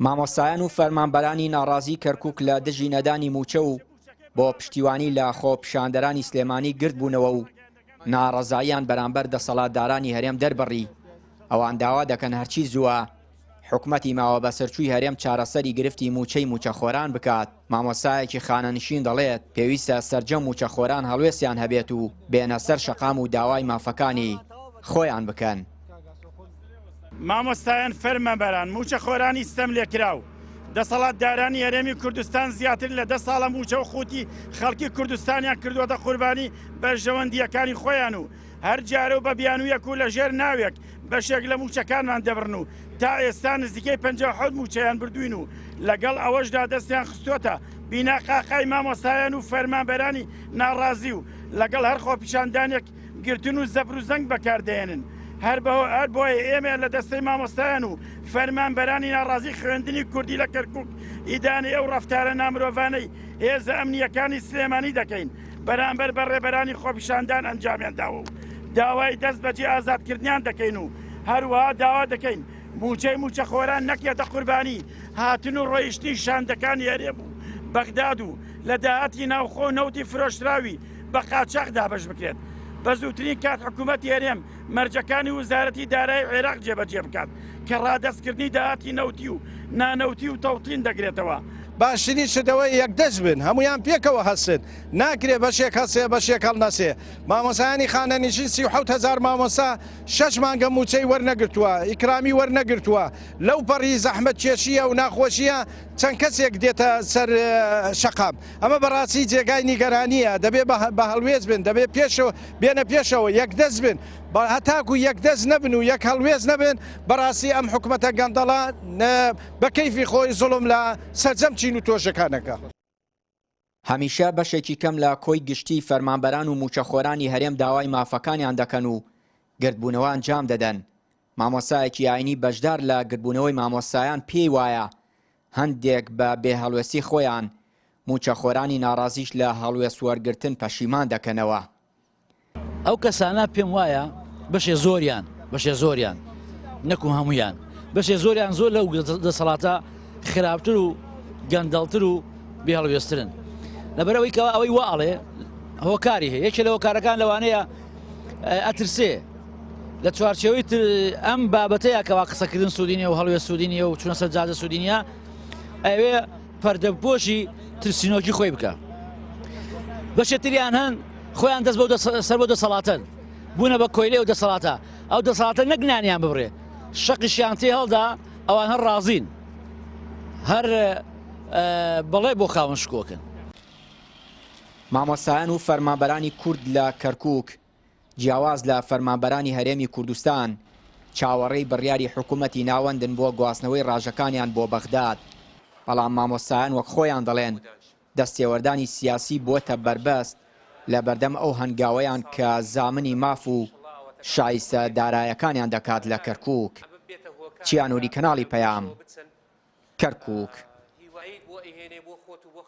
مامۆستایان و فەرمانبەرانی ناڕازی کەرکوک لە دژی نەدانی مووچە و بۆ پشتیوانی لە خۆپیشاندەرانی سلێمانی گردبوونەوە و ناڕەزاییان بەرامبەر دەسەڵاتدارانی هەرێم دەربڕی. ئەوان داوا دەکەن هەرچی زووە حکومەتی ماوەبەسەرچووی هەرێم چارەسەری گرفتی مووچەی مووچەخۆران بکات. مامۆستایەکی خانەنشین دەڵێت، پێویستە سەرجەم مووچەخۆران هەڵوێستیان هەبێت و بێنە سەر شەقام و داوای مافەکانی خۆیان بکەن. مامۆستایان، فەرمانبەران، مووچەخۆرانی ستەملێکراو، دەسەڵاتدارانی هەرێمی کوردستان زیاتر لە دە ساڵە مووچە و قوتی خەڵکی کوردستانیان کردووەتە قوربانی بەرژەوەندییەکانی خۆیان و هەر جارە و بە بیانوویەک و لەژێر ناوێک بەشێک لە مووچەکانمان دەبڕن و تا ئێستا نزیکەی 57 مووچەیان بردووین و لەگەڵ ئەوەشدا دەستیان خستووەتە بیناقاقای مامۆستایان و فەرمانبەرانی ناڕازی و لەگەڵ هەر خۆپیشاندانێک گرتن و زەبر و زەنگ بەکاردەهێنن. هەر بۆیە ئێمە لە دەستەی مامۆستایان و فەرمانبەرانی ناڕازی خوێندنی کوردی لە کەرکوک ئیدانەی ئەو ڕەفتارە نامرۆڤانەی هێزە ئەمنییەکانی سلێمانی دەکەین بەرامبەر بە ڕێبەرانی خۆپیشاندان ئەنجامیان داوە و داوای دەست بەجێ ئازادکردنیان دەکەین و هەروەها داوا دەکەین مووچەی مووچەخۆران نەکرێتە قوربانی هاتن و ڕۆیشتنی شاندەکانی هەرێم و بەغداد و لە داهاتی ناوخۆ و نەوتی فرۆشراوی بە قاچاخ دابەش بکرێت. بە زووترین کات حکوومەتی هەرێم مەرجەکانی وزارەتی دارایی عێراق جێبەجێ بکات کە ڕادەستکردنی داهاتی نەوتی و نانەوتی و تەوتین دەگرێتەوە. باشترین شت ئەوەیە یەکدەست بن، هەموویان پێکەوە هەستن، ناکرێ بەشێک هەستێ بەشێک هەڵنەسێ. مامۆستایانی خانەنشین 37 هەزار مامۆستا شەش مانگە مووچەی وەرنەگرتووە، ئیکرامی وەرنەگرتووە، لەو پەڕی زەحمەتکێشییە و ناخۆشییە چەند کەسێک دێتە سەر شەقام. ئەمە بەڕاستی جێگای نیگەرانییە، دەبێ بە هەڵوێست بن، دەبێ پێشەوە بێنە پێشەوە، یەکدەست بن، هەتاکو یەکدەست نەبن و یەک هەڵوێست نەبن، بەڕاستی ئەم حکومەتە گەندەڵە بە کەیفی خۆی زوڵم لە سەرجەم چین و تۆژەکان ئەکا. هەمیشە بەشێکی کەم لە کۆی گشتیی فەرمانبەران و مووچەخۆرانی هەرێم داوای مافەکانیان دەکەن و گردبوونەوە ئەنجام دەدەن. مامۆستایەکی ئاینی بەشدار لە گردبوونەوەی مامۆستایان پێی وایە هەندێک بە بێ هەڵوێستی خۆیان مووچەخۆرانی ناڕازیش لە هەڵوێستوەرگرتن پەشیمان دەکەنەوە. ئەو کەسانە پێم وایە بەشێ زۆریان بەشێ زۆریان نەکو هەمویان بەشێ زۆریان زۆر لەو دەسەڵاتە خراپتر و گەندەڵتر و بێهەڵوێسترن لەبەرەوەی کەەوە ئەوەی وا ئەڵێ هۆکاری هەیە یەکێ لە هۆکارەکان لەوانەیە ئەترسێ لە چوارچێوەی ئەم بابەتەیە کەوا قسەکردن سوودی نیە و هەڵوێ سوودی نیە و چونە سەر جادە سوودی نیە ئەوێ پەردەپۆشی ترسینۆکی خۆی بکە بەشێتریان هەن خۆیان دەست بۆ سەر بۆ دەسەڵاتن بوونە بە کۆیلێ و دەسەڵاتە ئەو دەسەڵاتە نەک نانیان ببرێ شەقیشیان تێ هەڵدا ئەوان هەر ڕازین هەر بەڵێ بۆ خاوەن شکۆکن. مامۆستایان و فەرمانبەرانی کورد لە کەرکووک جیاواز لە فەرمانبەرانی هەرێمی کوردستان چاوەڕێی بڕیاری حکومەتی ناوەندن بۆ گواستنەوەی ڕاژەکانیان بۆ بەغداد، بەڵام مامۆستایان وەک خۆیان دەڵێن دەستێوەردانی سیاسی بووەتە بەربەست لەبەردەم ئەو هەنگاوەیان کە زامنی ماف و شایستە دارایەکانیان دەکات لە کەرکوک. چیا نوری کەناڵی پەیام، کەرکوک.